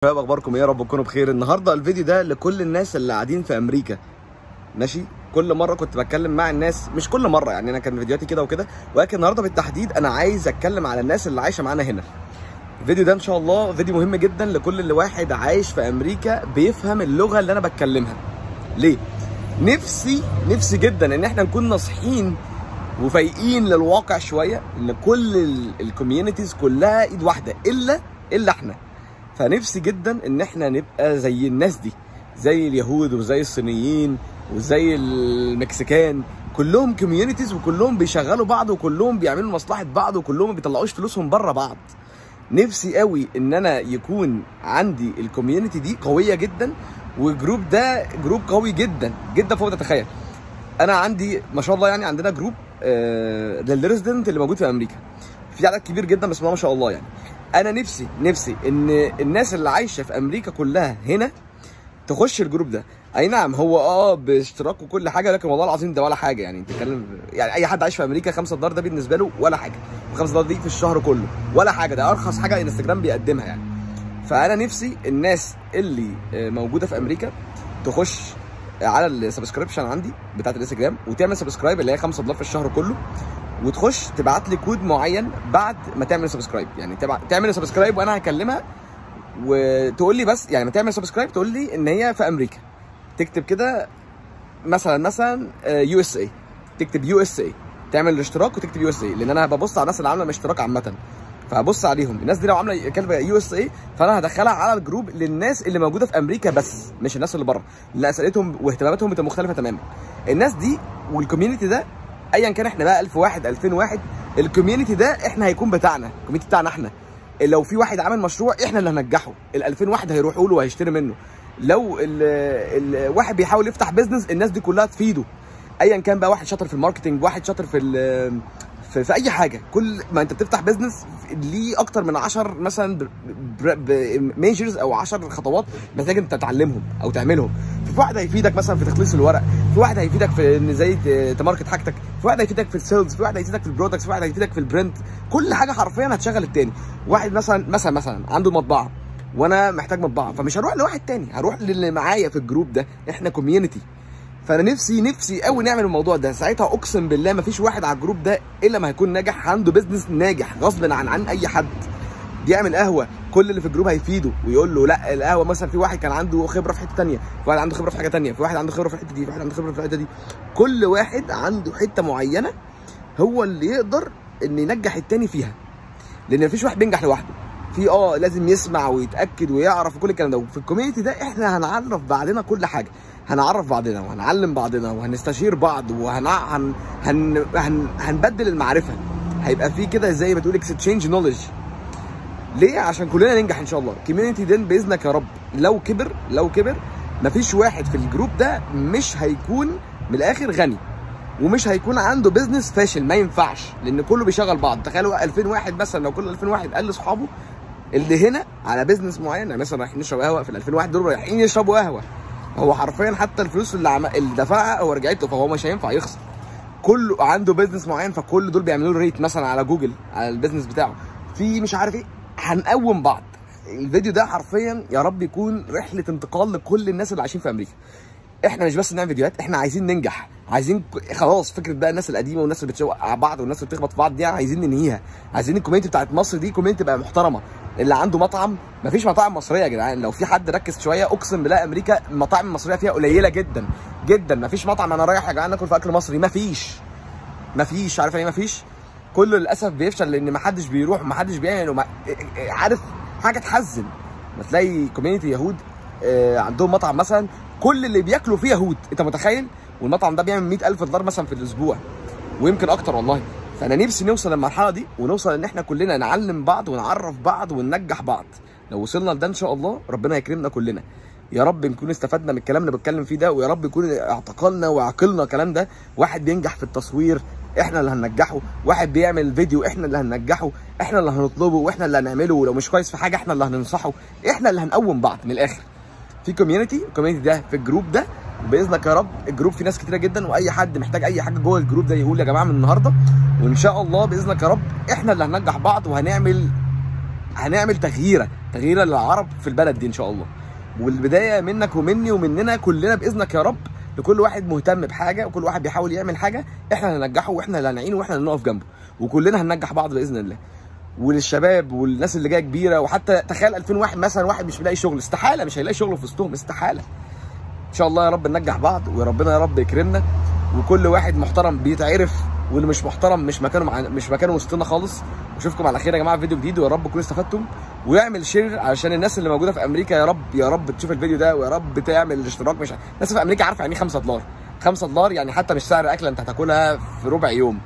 شباب، اخباركم ايه؟ يا رب تكونوا بخير. النهارده الفيديو ده لكل الناس اللي قاعدين في امريكا. ماشي، كل مرة كنت بتكلم مع الناس، مش كل مرة يعني، انا كان فيديوهاتي كده وكده، ولكن النهارده بالتحديد انا عايز اتكلم على الناس اللي عايشه معانا هنا. الفيديو ده ان شاء الله فيديو مهم جدا لكل اللي واحد عايش في امريكا بيفهم اللغة اللي انا بتكلمها. ليه؟ نفسي نفسي جدا ان احنا نكون ناصحين وفايقين للواقع شوية، ان كل ال communities كلها ايد واحدة الا احنا. فنفسي جدا ان احنا نبقى زي الناس دي، زي اليهود وزي الصينيين وزي المكسيكان، كلهم communities وكلهم بيشغلوا بعض وكلهم بيعملوا مصلحة بعض وكلهم ما بيطلعوش فلوسهم بره بعض. نفسي قوي ان انا يكون عندي ال community دي قوية جدا، وال group ده group قوي جدا جدا فوق تتخيل. انا عندي ما شاء الله يعني عندنا group لل resident اللي موجود في امريكا، في عدد كبير جدا بسم الله ما شاء الله. يعني انا نفسي نفسي ان الناس اللي عايشه في امريكا كلها هنا تخش ال group ده. اي نعم هو باشتراك وكل حاجة، لكن والله العظيم ده ولا حاجة. يعني انت بتتكلم يعني اي حد عايش في امريكا $5 ده بالنسبة له ولا حاجة، و5 دي في الشهر كله ولا حاجة، ده ارخص حاجة انستجرام بيقدمها يعني. فانا نفسي الناس اللي موجودة في امريكا تخش على ال subscription عندي بتاعت الانستجرام وتعمل subscribe اللي هي $5 في الشهر كله، وتخش تبعت لي كود معين بعد ما تعمل subscribe. يعني تعمل subscribe وانا هكلمها وتقول لي، بس يعني ما تعمل subscribe تقول لي ان هي في امريكا، تكتب كده مثلا USA، تكتب USA، تعمل الاشتراك وتكتب USA، لان انا ببص على الناس اللي عامله اشتراك عامة، فهبص عليهم. الناس دي لو عامله كلمة USA فانا هدخلها على ال group للناس اللي موجودة في امريكا بس، مش الناس اللي بره، اللي اسئلتهم واهتماماتهم بتبقى مختلفة تماما. الناس دي وال community ده ايا كان احنا بقى 1000 واحد 2000 واحد، ال community ده احنا هيكون بتاعنا، ال community بتاعنا احنا. لو في واحد عامل مشروع احنا اللي هننجحه، ال 2000 واحد هيروحوا له وهيشتري منه. لو الواحد بيحاول يفتح business الناس دي كلها تفيده، ايا كان بقى، واحد شاطر في ال marketing، واحد شاطر في اي حاجة. كل ما انت بتفتح business ليه اكتر من 10 مثلا majors او 10 خطوات محتاج انت تتعلمهم او تعملهم. في واحد هيفيدك مثلا في تخليص الورق، في واحد هيفيدك في ان ازاي ت market حاجتك، في واحد هيفيدك في ال sales، في واحد هيفيدك في ال products، في واحد هيفيدك في ال brand. كل حاجة حرفيا هتشغل التاني. واحد مثلا عنده مطبعة وانا محتاج مطبعة، فمش هروح لواحد تاني، هروح للي معايا في ال group ده، احنا community. فانا نفسي نفسي قوي نعمل الموضوع ده. ساعتها اقسم بالله مفيش واحد على ال group ده الا ما هيكون ناجح، عنده business ناجح غصب عن اي حد. بيعمل قهوة، كل اللي في ال group هيفيده ويقول له لا القهوة مثلا. في واحد كان عنده خبره في حتة ثانية، في واحد عنده خبره في حاجة ثانية، في واحد عنده خبره في الحتة دي، في واحد عنده خبره في الحتة دي. كل واحد عنده حتة معينة هو اللي يقدر ان ينجح الثاني فيها، لان مفيش واحد بينجح لوحده. في لازم يسمع ويتاكد ويعرف كل الكلام ده. وفي ال community ده احنا هنعرف بعضنا كل حاجة، هنعرف بعضنا وهنعلم بعضنا وهنستشير بعض وهن هن هن هنبدل المعرفة. هيبقى في كده زي ما تقول exchange knowledge. ليه؟ عشان كلنا ننجح ان شاء الله. community ده باذنك يا رب لو كبر، لو كبر مفيش واحد في ال group ده مش هيكون من الاخر غني ومش هيكون عنده business فاشل، ما ينفعش، لان كله بيشغل بعض. تخيلوا 2000 واحد مثلا، لو كل 2000 واحد قال لاصحابه اللي هنا على business معين، يعني مثلا رايحين نشرب قهوة، في ال 2000 واحد دول رايحين يشربوا قهوة، هو حرفيا حتى الفلوس اللي دفعها هو رجعت له، فهو مش هينفع يخسر. كله عنده business معين، فكل دول بيعملوا له rate مثلا على جوجل على ال business بتاعه، في مش عارف ايه. هنقوم بعض. الفيديو ده حرفيا يا رب يكون رحله انتقال لكل الناس اللي عايشين في امريكا. احنا مش بس نعمل فيديوهات، احنا عايزين ننجح، عايزين خلاص فكرة بقى الناس القديمة والناس اللي بتشوق بعض والناس اللي بتخبط في بعض دي عايزين ننهيها. عايزين ال community بتاعت مصر دي community تبقى محترمه. اللي عنده مطعم، مفيش مطاعم مصرية يا جدعان، لو في حد ركز شوية اقسم بالله امريكا المطاعم المصرية فيها قليله جدا جدا. مفيش مطعم انا رايح يا جدعان ناكل في اكل مصري، مفيش. عارف يعني ايه مفيش؟ كله للاسف بيفشل، لان محدش بيروح ومحدش بيعمل عارف حاجة تحزن. ما تلاقي community يهود عندهم مطعم مثلا كل اللي بياكلوا فيه يهود، انت متخيل؟ والمطعم ده بيعمل $100,000 مثلا في الاسبوع ويمكن اكتر والله. فانا نفسي نوصل للمرحلة دي، ونوصل ان احنا كلنا نعلم بعض ونعرف بعض وننجح بعض. لو وصلنا لده ان شاء الله ربنا يكرمنا كلنا. يا رب نكون استفدنا من الكلام اللي بتكلم فيه ده، ويا رب يكون اعتقلنا وعقلنا الكلام ده. واحد بينجح في التصوير احنا اللي هننجحه، واحد بيعمل فيديو احنا اللي هننجحه، احنا اللي هنطلبه واحنا اللي هنعمله، ولو مش كويس في حاجة احنا اللي هننصحه، احنا اللي هنقوم بعض من الاخر. في community، ال community ده في ال group ده باذنك يا رب. ال group فيه ناس كتيرة جدا، واي حد محتاج اي حاجة جوه ال group ده يقول يا جماعة من النهارده، وان شاء الله باذنك يا رب احنا اللي هننجح بعض وهنعمل تغييره. تغييره للعرب في البلد دي ان شاء الله. والبداية منك ومني ومننا كلنا باذنك يا رب، لكل واحد مهتم بحاجة وكل واحد بيحاول يعمل حاجة، احنا هننجحه واحنا اللي هنعينه واحنا اللي هنقف جنبه، وكلنا هننجح بعض باذن الله. وللشباب والناس اللي جاية كبيرة، وحتى تخيل 2000 واحد مثلا، واحد مش بيلاقي شغل، استحالة مش هيلاقي شغل في وسطهم، استحالة. ان شاء الله يا رب ننجح بعض، وربنا يا رب يكرمنا، وكل واحد محترم بيتعرف، واللي مش محترم مش مكانه مش مكانه وسطنا خالص. واشوفكم على خير يا جماعة في فيديو جديد، ويا رب تكونوا استفدتم، ويعمل share علشان الناس اللي موجودة في امريكا يا رب يا رب تشوف الفيديو ده، ويا رب تعمل الاشتراك. مش الناس في امريكا عارفه يعني ايه $5، $5 يعني حتى مش سعر اكله انت هتاكلها في ربع يوم.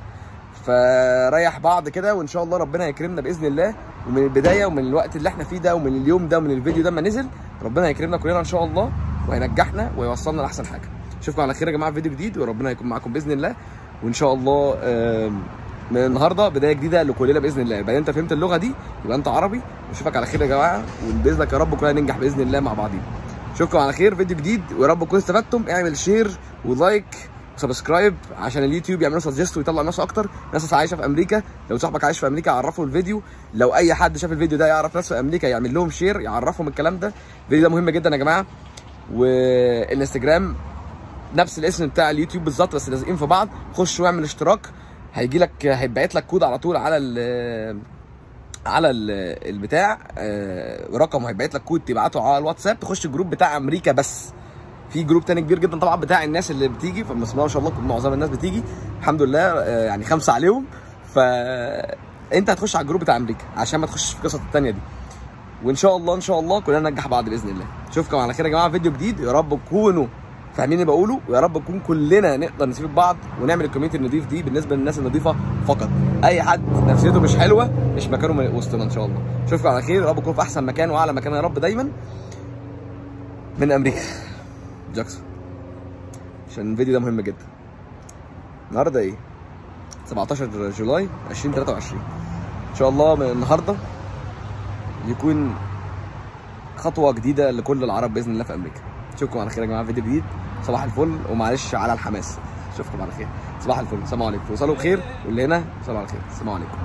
فريح بعض كده، وان شاء الله ربنا يكرمنا باذن الله. ومن البداية ومن الوقت اللي احنا فيه ده، ومن اليوم ده، ومن الفيديو ده ما نزل، ربنا يكرمنا كلنا ان شاء الله، وهينجحنا ويوصلنا لاحسن حاجة. اشوفكم على خير يا جماعة في فيديو جديد، وربنا يكون معاكم باذن الله. وان شاء الله من النهارده بداية جديدة لكلنا باذن الله. يبقى انت فهمت اللغة دي، يبقى انت عربي. واشوفك على خير يا جماعة، وباذنك يا رب كلنا ننجح باذن الله مع بعضينا. اشوفكم على خير فيديو جديد، ويا رب تكونوا استفدتم. اعمل share و like و subscribe عشان اليوتيوب يعملوا suggest ويطلع ناس اكتر، ناس عايشه في امريكا. لو صاحبك عايش في امريكا عرفه الفيديو، لو اي حد شاف الفيديو ده يعرف ناس في امريكا يعمل لهم share، يعرفهم الكلام ده. الفيديو ده مهم جدا يا جماعة. والانستجرام نفس الاسم بتاع اليوتيوب بالظبط، بس لازقين في بعض. خش واعمل اشتراك، هيجي لك، هيتبعت لك كود على طول على ال البتاع، رقم، هيبعت لك كود تبعته على الواتساب، تخش ال group بتاع امريكا. بس في group تاني كبير جدا طبعا بتاع الناس اللي بتيجي، فبسم الله ما شاء الله معظم الناس بتيجي الحمد لله، يعني 5 عليهم. فانت هتخش على ال group بتاع امريكا عشان ما تخشش في القصص التانية دي. وان شاء الله ان شاء الله كلنا ننجح بعض باذن الله. اشوفكم على خير يا جماعة في فيديو جديد، يا رب تكونوا فاهمين اللي بقوله، ويا رب نكون كلنا نقدر نسيب بعض ونعمل ال community النظيف دي بالنسبة للناس النظيفة فقط. اي حد نفسيته مش حلوة مش مكانه وسطنا ان شاء الله. اشوفكم على خير، يا رب تكونوا في احسن مكان واعلى مكان يا رب دايما. من امريكا جاكسون، عشان الفيديو ده مهم جدا. النهارده ايه؟ 17 July 2023. ان شاء الله من النهارده يكون خطوة جديدة لكل العرب باذن الله في امريكا. اشوفكم على خير يا جماعة في فيديو جديد. صباح الفل، ومعلش على الحماس. اشوفكم على خير، صباح الفل، السلام عليكم، توصلوا بخير، واللي هنا صباح الخير، السلام عليكم.